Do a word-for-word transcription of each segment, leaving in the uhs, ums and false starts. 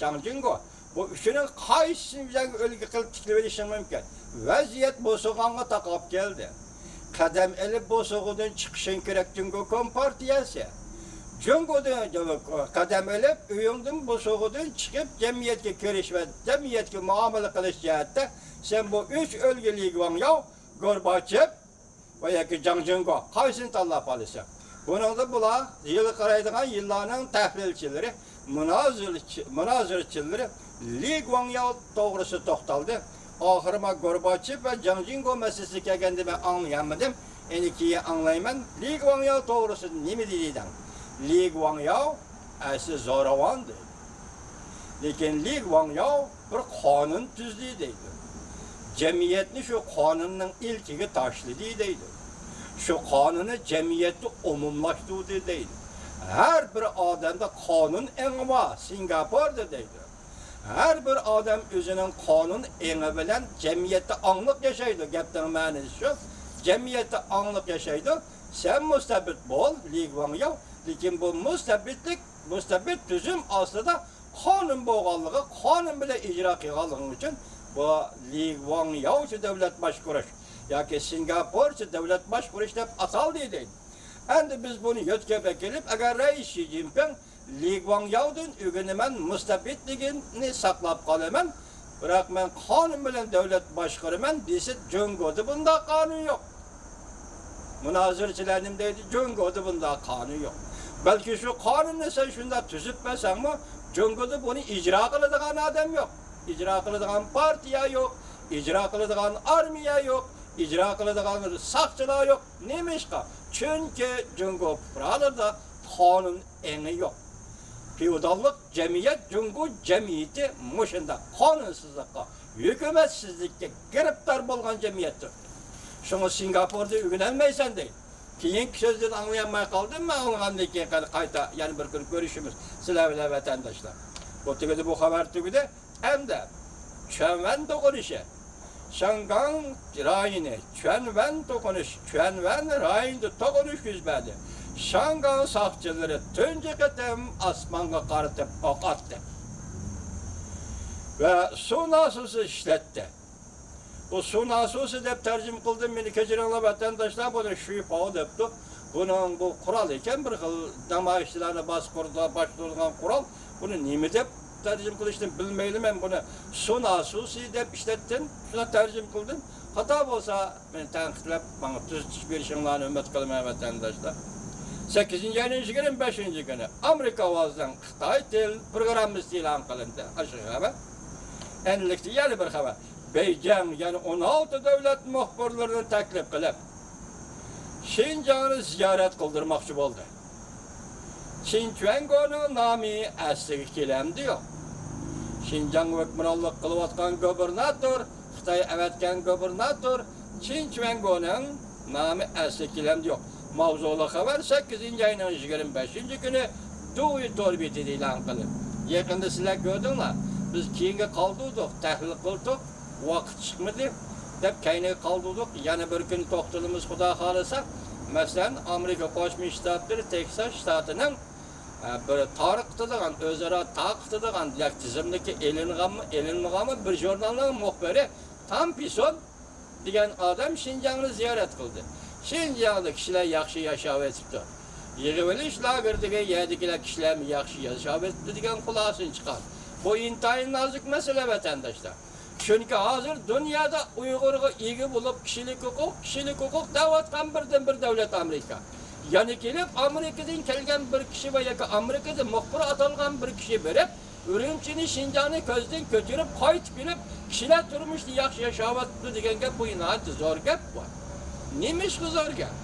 جاڭ جىڭگو، بۇ ئۈچىنىڭ قايسىسىنى بىزگە ئۈلگە قىلىپ تىكلىۋېلىشىڭ مۇمكىن؟ ۋەزىيەت بوسۇغانغا تاقاپ كەلدى. قەدەم ئېلىپ بوسۇغىدىن چىقىشىڭ كېرەك جۇڭگو كومپارتىيەسى. جۇڭگودىن قەدەم ئېلىپ، ئۆيۈڭدىن بوسۇغىدىن چىقىپ، جەمئىيەتكە كىرىش ۋە جەمئىيەتكە مۇئامىلە قىلىش جەھەتتە سەن بۇ ئۈچ ئۈلگە لى گۇاڭياۋ، گورباچېف ۋە ياكى جاڭ جىڭگو قايسىنى تاللاپ ئالىسەن؟ بۇنىڭدا بۇلار يىلقىرايدىغان يىللارنىڭ تەھلىلچىلىرى، مۇنازىرىچى-، مۇنازىرىچىلىرى لى گۇاڭياۋ توغرىسىدا توختالدى. ئاخىرىما گورباچېف ۋە جاڭ جىڭگو مەسىلىسىگە كەلگەندە مەن ئاڭلىيالمىدىم. ئەنە كېيىن ئاڭلايمەن. لى گۇاڭياۋ توغرىسىدا نېمە دېدى دەڭ؟ لى گۇاڭياۋ ئەسلى زوراۋان دەيدۇ. لېكىن لى گۇاڭياۋ بىر قانۇن تۈزدى دەيدۇ. جەمئىيەتنى شۇ قانۇننىڭ ئىلكىگە تاشلىدى دەيدۇ. شۇ قانۇننى جەمئىيەتتە ئومۇملاشتۇردى دەيدۇ. ھەر بىر ئادەمدە قانۇن ئېڭى بار، سىنگاپوردا دەيدۇ. ھەر بىر ئادەم ئۆزىنىڭ قانۇن ئېڭى بىلەن جەمئىيەتتە ئاڭلىق ياشايدۇ. گەپنىڭ مەنىسى شۇ. جەمئىيەتتە ئاڭلىق ياشايدۇ. سەن مۇستەبىت بول، لى گۇاڭياۋ، لېكىن بۇ مۇستەبىتلىك، مۇستەبىت تۈزۈم ئاستىدا قانۇن بولغانلىقى، قانۇن بىلەن ئىجرا قىلغانلىقىڭ ئۈچۈن بۇ لى گۇاڭياۋچە دۆلەت باشقۇرۇش ياكى سىنگاپورچە دۆلەت باشقۇرۇش دەپ ئاتالدى دەيدۇ. ئەمدى بىز بۇنى يۆتكەپ ئەكېلىپ، ئەگەر رەئىس شى جىنپىڭ لى گۇاڭياۋدىن ئۆگىنىمەن، مۇستەبىتلىكىنى ساقلاپ قالىمەن، بىراق مەن قانۇن بىلەن دۆلەت باشقۇرىمەن دېسە، جۇڭگودا بۇنداق قانۇن يوق. مۇنازىرىچىلەر نېمە دەيدۇ؟ جۇڭگودا بۇنداق قانۇن يوق. بەلكى شۇ قانۇننى سەن شۇنداق تۈزۈپ بەرسەڭمۇ، جۇڭگودا بۇنى ئىجرا قىلىدىغان ئادەم يوق. ئىجرا قىلىدىغان پارتىيە يوق، ئىجرا قىلىدىغان ئارمىيە يوق، ئىجرا قىلىدىغان ساقچىلار يوق. نېمىشقا؟ چۈنكى جۇڭگو پۇقرالىرىدا قانۇن ئېڭى يوق. فېئوداللىق جەمئىيەت، جۇڭگو جەمئىيىتى مۇشۇنداق قانۇنسىزلىققا، ھۆكۈمەتسىزلىككە گىرىپتار بولغان جەمئىيەتتۇر. شۇڭا سىنگاپوردا ئۆگىنەلمەيسەن دەيدۇ. كېيىنكى سۆزدىن ئاڭلىيالماي قالدىم، مەن ئاڭلىغاندىن كېيىن قايتا يەنە بىر كۈن كۆرۈشىمىز سىلەر بىلەن ۋەتەنداشلار. بۇ تۈگىدى، بۇ خەۋەر تۈگىدى. ئەمدى چۈەنۋەن توقۇنۇشى. شياڭگاڭ رايونى، چۈەنۋەن توقۇنۇش، چۈەنۋەن رايونىدا توقۇنۇش يۈز بەردى. شياڭگاڭ ساقچىلىرى تۇنجى قېتىم ئاسمانغا قارىتىپ ئوق ئاتتى. ۋە سۇ ناسوسى ئىشلەتتى. بۇ سۇ ناسوسى دەپ تەرجىمە قىلدىم، مېنى كەچۈرۈڭلار ۋەتەنداشلار، بۇنى شۈيپاۋ دەپتۇ. بۇنىڭ بۇ قورال ئىكەن، بىر خىل نامايىشچىلارنى باسقۇرىدىغان، باشقۇرىدىغان قورال. بۇنى نېمە دەپ تەرجىمە قىلىشنى بىلمەيلا، مەن بۇنى سۇ ناسوسى دەپ ئىشلەتتىم، شۇنداق تەرجىمە قىلدىم. خاتا بولسا، مېنى تەنقىدلەپ، ماڭا تۈزىتىش بېرىشىڭلارنى ئۈمىد قىلىمەن، ۋەتەنداشلار. سەككىزىنچى ئاينىڭ يىگىرمە بەشىنچى كۈنى ئامېرىكا ئاۋازىنىڭ خىتاي تىل پروگراممىسى ئېلان قىلىندى. ئاشۇ خەۋەر. ئەنلىكتە يەنە بىر خەۋەر. بېيجىڭ يەنە ئون ئالتە دۆلەت مۇخبىرلىرىنى تەكلىپ قىلىپ، شىنجاڭنى زىيارەت قىلدۇرماقچى بولدى. چىن چۈەنگونىڭ نامى ئەسلىگە كېلەمدۇ يوق؟ شىنجاڭغا ھۆكۈمرانلىق قىلىۋاتقان گۇبېرناتور، خىتاي ئەۋەتكەن گۇبېرناتور چىن چۈەنگونىڭ نامى ئەسلىگە كېلەمدۇ يوق؟ ماۋزۇلۇق خەۋەر سەككىزىنچى ئاينىڭ يىگىرمە بەشىنچى كۈنى دۇيى تور بېتىدە ئېلان قىلىندى. يېقىندا سىلەر كۆردۈڭلار، بىز كېيىنگە قالدۇردۇق، تەھلىل قىلدۇق، ۋاقىت چىقمىدى دەپ كەينىگە قالدۇردۇق. يەنە بىر كۈن توختىلىمىز، خۇدا خالىسا. مەسىلەن، ئامېرىكا قوشما شتاتلىرى تېكساس شتاتىنىڭ، ئە، بىر تارقىتىدىغان، ئۆزئارا تارقىتىدىغان، ياكى تىزىملىككە ئېلىنغانمۇ، ئېلىنمىغانمۇ، بىر ژۇرنالنىڭ مۇخبىرى تام پىسون دېگەن ئادەم شىنجاڭنى زىيارەت قىلدى. شىنجاڭدا كىشىلەر ياخشى ياشاۋېتىپتۇ. يىغىۋېلىش لاگېرىدىكى يەردىكىلەر كىشىلەرمۇ ياخشى ياشاۋېتىپتۇ دېگەن خۇلاسىنى چىقاردى. بۇ ئىنتايىن نازۇك مەسىلە، ۋەتەنداشلار. چۈنكى ھازىر دۇنيادا ئۇيغۇرغا ئىگە بولۇپ، كىشىلىك ھوقۇق، كىشىلىك ھوقۇق دەۋاتقان بىردىنبىر دۆلەت ئامېرىكا. يەنە كېلىپ ئامېرىكىدىن كەلگەن بىر كىشى ۋە ياكى ئامېرىكىدا مۇخبىر ئاتالغان بىر كىشى بېرىپ، ئۈرۈمچىنى، شىنجاڭنى كۆزدىن كۆچۈرۈپ، قايتىپ كېلىپ، كىشىلەر تۇرمۇشتا ياخشى ياشاۋاتىدۇ دېگەن گەپ، بۇ ناھايىتى زور گەپ بۇ. نېمىشقا زور گەپ؟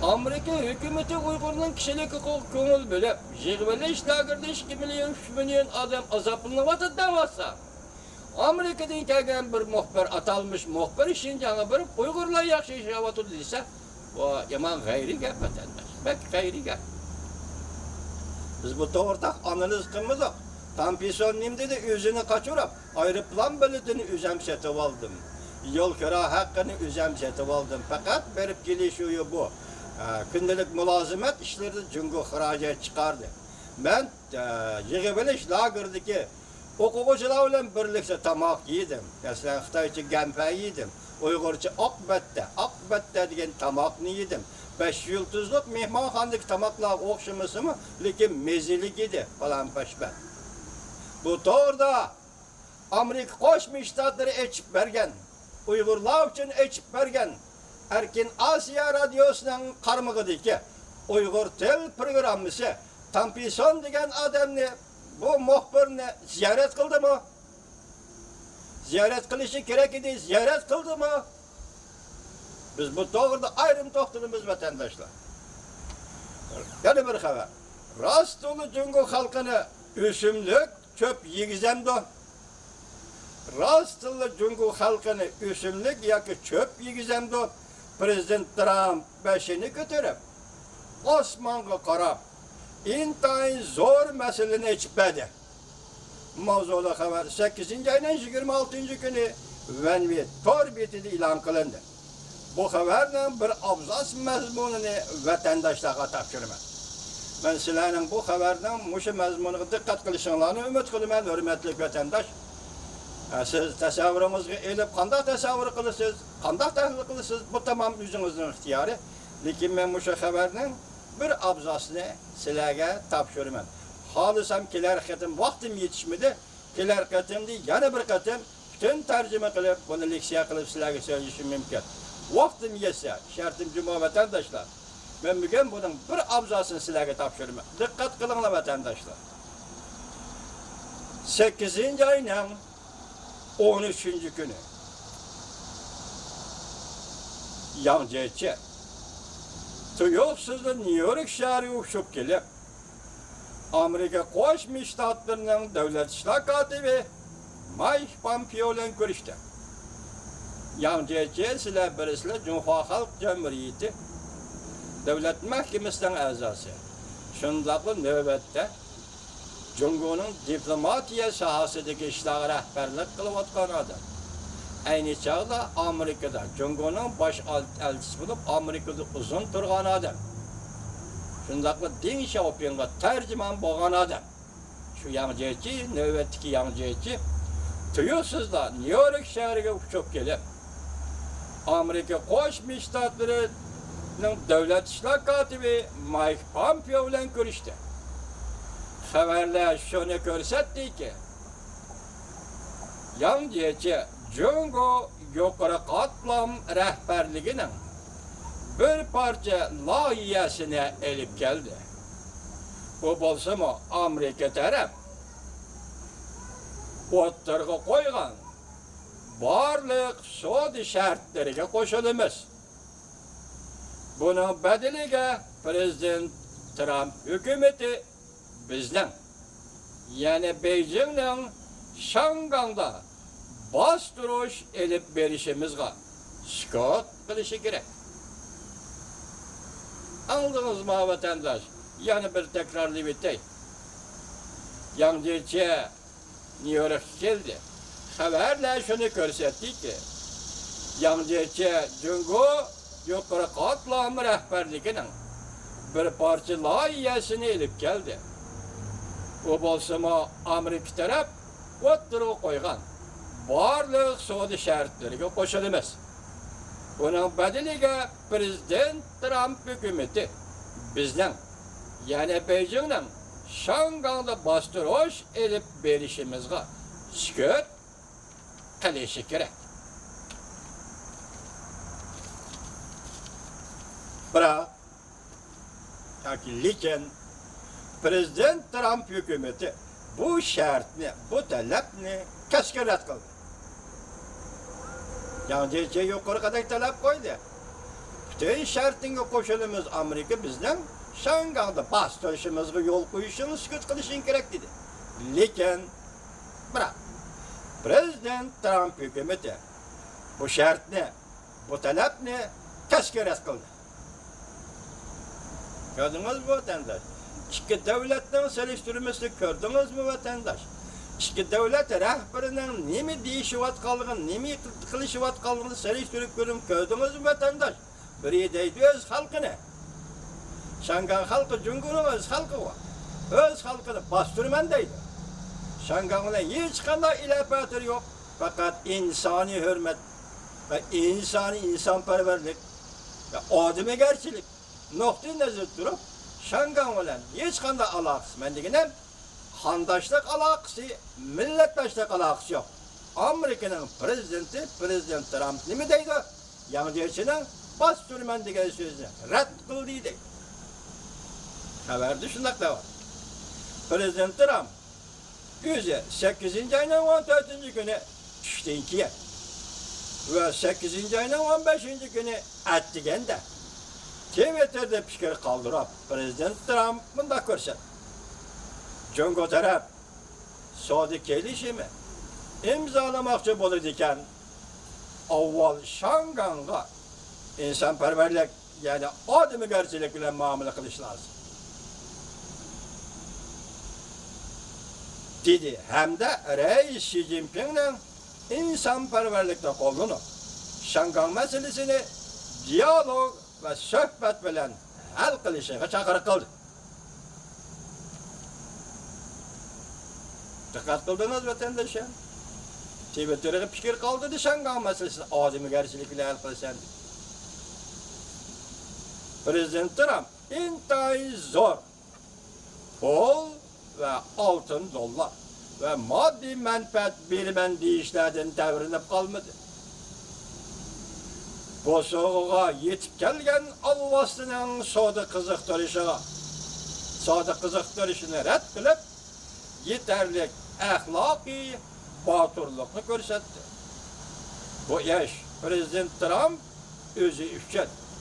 ئامېرىكا ھۆكۈمىتى ئۇيغۇرنىڭ كىشىلىك ھوقۇقىغا كۆڭۈل بۆلۈپ، يىغىۋېلىش لاگېرىدا ئىككى مىليون، ئۈچ مىليون ئادەم ئازابلىنىۋاتىدۇ دەۋاتسا، ئامېرىكىدىن كەلگەن بىر مۇخبىر، ئاتالمىش مۇخبىر شىنجاڭغا بېرىپ، ئۇيغۇرلار ياخشى ياشاۋاتىدۇ دېسە، بۇ يامان غەيرىي گەپ، ۋەتەنداش. بەك غەيرىي گەپ. بىز بۇ توغرىدا ئانالىز قىلمىدۇق. تام پىسون نېمە دېدى؟ ئۆزىنى قاچۇرۇپ، ئايروپىلان بېلىتىنى ئۆزۈم سېتىۋالدىم. يول كىرا ھەققىنى ئۆزۈم سېتىۋالدىم. پەقەت بېرىپ كېلىش ئۆيى بۇ. ئە، كۈندىلىك مۇلازىمەت ئىشلىرىدا جۇڭگو خىراجەت چىقاردى. مەن، ئە، يىغىۋېلىش لاگېرىدىكى ئوقۇغۇچىلار بىلەن بىرلىكتە تاماق يېدىم. مەسىلەن، خىتايچە گەنپە يېدىم. ئۇيغۇرچە ئاق بەتتە، ئاق بەتتە دېگەن تاماقنى يېدىم. بەش يۇلتۇزلۇق مېھمانخانىدىكى تاماقلارغا ئوخشىمىسىمۇ، لېكىن مېزىلىك ئىدى، پالان پەشپەت. بۇ توغرىدا ئامېرىكا قوشما شتاتلىرى ئېچىپ بەرگەن، ئۇيغۇرلار ئۈچۈن ئېچىپ بەرگەن ئەركىن ئاسىيا رادىيوسىنىڭ قارمىقىدىكى ئۇيغۇر تىل پروگراممىسى تامپىسون دېگەن ئادەمنى، بۇ مۇخبىرنى زىيارەت قىلدىمۇ؟ زىيارەت قىلىشى كېرەك ئىدى، زىيارەت قىلدىمۇ؟ بىز بۇ توغرىدا ئايرىم توختىلىمىز، ۋەتەنداشلار. يەنە بىر خەۋەر. راستتىنلا جۇڭگو خەلقىنى ئۆسۈملۈك، چۆپ يېگۈزەمدۇ؟ راستتىنلا جۇڭگو خەلقىنى ئۆسۈملۈك ياكى چۆپ يېگۈزەمدۇ؟ پىرېزىدېنت ترامپ بېشىنى كۆتۈرۈپ، ئاسمانغا قاراپ، ئىنتايىن زور مەسىلىنى ئېچىپ بەردى. ماۋزۇلۇق خەۋەر سەككىزىنچى ئاينىڭ يىگىرمە ئالتىنچى كۈنى ۋەنۋى تور بېتىدە ئېلان قىلىندى. بۇ خەۋەرنىڭ بىر ئابزاس مەزمۇنىنى ۋەتەنداشلارغا تاپشۇرىمەن. مەن سىلەرنىڭ بۇ خەۋەرنىڭ مۇشۇ مەزمۇنىغا دىققەت قىلىشىڭلارنى ئۈمىد قىلىمەن، ھۆرمەتلىك ۋەتەنداش. ئە، سىز تەسەۋۋۇرىڭىزغا ئېلىپ، قانداق تەسەۋۋۇر قىلىسىز، قانداق تەھلىل قىلىسىز، بۇ تامام ئۆزىڭىزنىڭ ئىختىيارى. لېكىن مەن مۇشۇ خەۋەرنىڭ بىر ئابزاسىنى سىلەرگە تاپشۇرىمەن. خالىسام كېلەر قېتىم، ۋاقتىم يېتىشمىدى، كېلەر قېتىمدا يەنە بىر قېتىم پۈتۈن تەرجىمە قىلىپ، بۇنى لېكسىيە قىلىپ سىلەرگە سۆزلىشىم مۇمكىن. ۋاقتىم يەتسە، شەرتىم جۇمۇ ۋەتەنداشلار، مەن بۈگۈن بۇنىڭ بىر ئابزاسىنى سىلەرگە تاپشۇرىمەن. دىققەت قىلىڭلار، ۋەتەنداشلار. سەككىزىنچى ئاينىڭ ئون ئۈچىنچى كۈنى ياڭ جيېچى تۇيۇقسىزلا نيۇ يورك شەھىرىگە ئۇچۇپ كېلىپ، ئامېرىكا قوشما شتاتلىرىنىڭ دۆلەت ئىشلار كاتىپى مايك پامپېئو بىلەن كۆرۈشتى. ياڭ جيېچى سىلەر بىلىسىلەر، جۇڭخۇا خەلق جۇمھۇرىيىتى دۆلەت مەھكىمىسىنىڭ ئەزاسى. شۇنداقلا نۆۋەتتە جۇڭگونىڭ دىپلوماتىيە ساھەسىدىكى ئىشلارغا رەھبەرلىك قىلىۋاتقان ئادەم. ئەينى چاغدا ئامېرىكىدا جۇڭگونىڭ باش ئەل-، ئەلچىسى بولۇپ، ئامېرىكىدا ئۇزۇن تۇرغان ئادەم. شۇنداقلا دېڭ شياۋپىڭغا تەرجىمان بولغان ئادەم. شۇ ياڭ جيېچى، نۆۋەتتىكى ياڭ جيېچى تۇيۇقسىزلا نيۇ يورك شەھىرىگە ئۇچۇپ كېلىپ، ئامېرىكا قوشما شتاتلىرىنىڭ دۆلەت ئىشلار كاتىپى مايك پامپېئو بىلەن كۆرۈشتى. خەۋەرلەر شۇنى كۆرسەتتىكى، ياڭ جيېچى جۇڭگو يۇقىرى قاتلام رەھبەرلىكىنىڭ بىر پارچە لايىھەسىنى ئېلىپ كەلدى. ئۇ بولسىمۇ ئامېرىكا تەرەپ ئوتتۇرىغا قويغان بارلىق سودا شەرتلىرىگە قوشۇلىمىز. بۇنىڭ بەدىلىگە پىرېزىدېنت ترامپ ھۆكۈمىتى بىزنىڭ، يەنى بېيجىڭنىڭ شياڭگاڭدا باستۇرۇش ئېلىپ بېرىشىمىزغا سۈكۈت قىلىشى كېرەك. ئاڭلىدىڭىزمۇ، ۋەتەنداش؟ يەنە بىر تەكرارلىۋېتەي. ياڭ جيېچى نيۇ يوركقا كەلدى. خەۋەرلەر شۇنى كۆرسەتتىكى، ياڭ جيېچى جۇڭگو يۇقىرى قاتلام رەھبەرلىكىنىڭ بىر پارچە لايىھەسىنى ئېلىپ كەلدى. ئۇ بولسىمۇ ئامېرىكا تەرەپ ئوتتۇرىغا قويغان بارلىق سودا شەرتلىرىگە قوشۇلىمىز. بۇنىڭ بەدىلىگە پىرېزىدېنت ترامپ ھۆكۈمىتى بىزنىڭ، يەنى بېيجىڭنىڭ شياڭگاڭدا باستۇرۇش ئېلىپ بېرىشىمىزغا سۈكۈت قىلىشى كېرەك. بىراق، ياكى لېكىن، پىرېزىدېنت ترامپ ھۆكۈمىتى بۇ شەرتنى، بۇ تەلەپنى كەسكىن رەت قىلدى. ياڭ جيېچى يۇقىرىقىدەك تەلەپ قويدى. پۈتۈن شەرتىڭگە قوشۇلىمىز، ئامېرىكا بىزنىڭ شياڭگاڭدا باستۇرۇشىمىزغا يول قويۇشۇڭنى سۈكۈت قىلىشىڭ كېرەك، دېدى. لېكىن، بىراق، پىرېزىدېنت ترامپ ھۆكۈمىتى بۇ شەرتنى، بۇ تەلەپنى كەسكىن رەت قىلدى. كۆردىڭىزمۇ، ۋەتەنداش؟ ئىككى دۆلەتنىڭ سېلىشتۇرمىسىنى كۆردىڭىزمۇ، ۋەتەنداش؟ ئىككى دۆلەت رەھبىرىنىڭ نېمە دېيىشىۋاتقانلىقىنى، نېمە قىلىشىۋاتقانلىقىنى سېلىشتۇرۇپ كۆرۈڭ، كۆردىڭىزمۇ، ۋەتەنداش؟ بىرى دەيدۇ ئۆز خەلقىنى، شياڭگاڭ خەلقى جۇڭگونىڭ ئۆز خەلقىغۇ، ئۆز خەلقىنى باستۇرىمەن دەيدۇ. شياڭگاڭ بىلەن ھېچقانداق ئېلپاتلىرى يوق. پەقەت ئىنسانىي ھۆرمەت ۋە ئىنسانىي، ئىنسانپەرۋەرلىك ۋە ئادىمىگەرچىلىك نۇقتىئى نەزىرىدە تۇرۇپ، شياڭگاڭ بىلەن ھېچقانداق ئالاقىسى، مەن دېگىنىم، قانداشلىق ئالاقىسى، مىللەتداشلىق ئالاقىسى يوق. ئامېرىكىنىڭ پرېزىدېنتى، پرېزىدېنت ترامپ نېمە دەيدۇ؟ ياڭ جيېچىنىڭ باستۇرىمەن دېگەن سۆزىنى رەت قىلدى دەيدۇ. خەۋەردە شۇنداق دەۋاتىدۇ. پرېزىدېنت ترامپ ئۆزى سەككىزىنچى ئاينىڭ ئون تۆتىنچى كۈنى چۈشتىن كېيىن ۋە سەككىزىنچى ئاينىڭ ئون بەشىنچى كۈنى ئەتىگەندە تىۋىتتېردا پىكىر قالدۇرۇپ، پرېزىدېنت ترامپ مۇنداق كۆرسەتتى: جۇڭگو تەرەپ سودا كېلىشىمى ئىمزالىماقچى بولىدىكەن، ئاۋۋال شياڭگاڭغا ئىنسانپەرۋەرلىك، يەنى ئادىمىگەرچىلىك بىلەن مۇئامىلە قىلىش لازىم، دېدى ھەمدە رەئىس شى جىنپىڭنىڭ ئىنسانپەرۋەرلىكنى قوللىنىپ، شياڭگاڭ مەسىلىسىنى دىيالوگ ۋە سۆھبەت بىلەن ھەل قىلىشىغا چاقىرىق قىلدى. دىققەت قىلدىڭىز، ۋەتەنداشلار؟ تىۋىتتېرغا پىكىر قالدۇردى، شياڭگاڭ مەسىلىسىنى ئادىمىگەرچىلىك بىلەن ھەل قىلىسەن، دېدى. پرېزىدېنت ترامپ ئىنتايىن زور پۇل ۋە ئالتۇن دوللار ۋە ماددىي مەنپەئەت بېرىمەن دېيىشلەردىن تەۋرىنىپ قالمىدى. بوسۇغىغا يېتىپ كەلگەن ئالۋاستىنىڭ سودا قىزىقتۇرۇشىغا، سودا قىزىقتۇرۇشىنى رەت قىلىپ، يېتەرلىك ئەخلاقىي باتۇرلۇقنى كۆرسەتتى. بۇ ئىش پرېزىدېنت ترامپ ئۆزى ئۈچۈن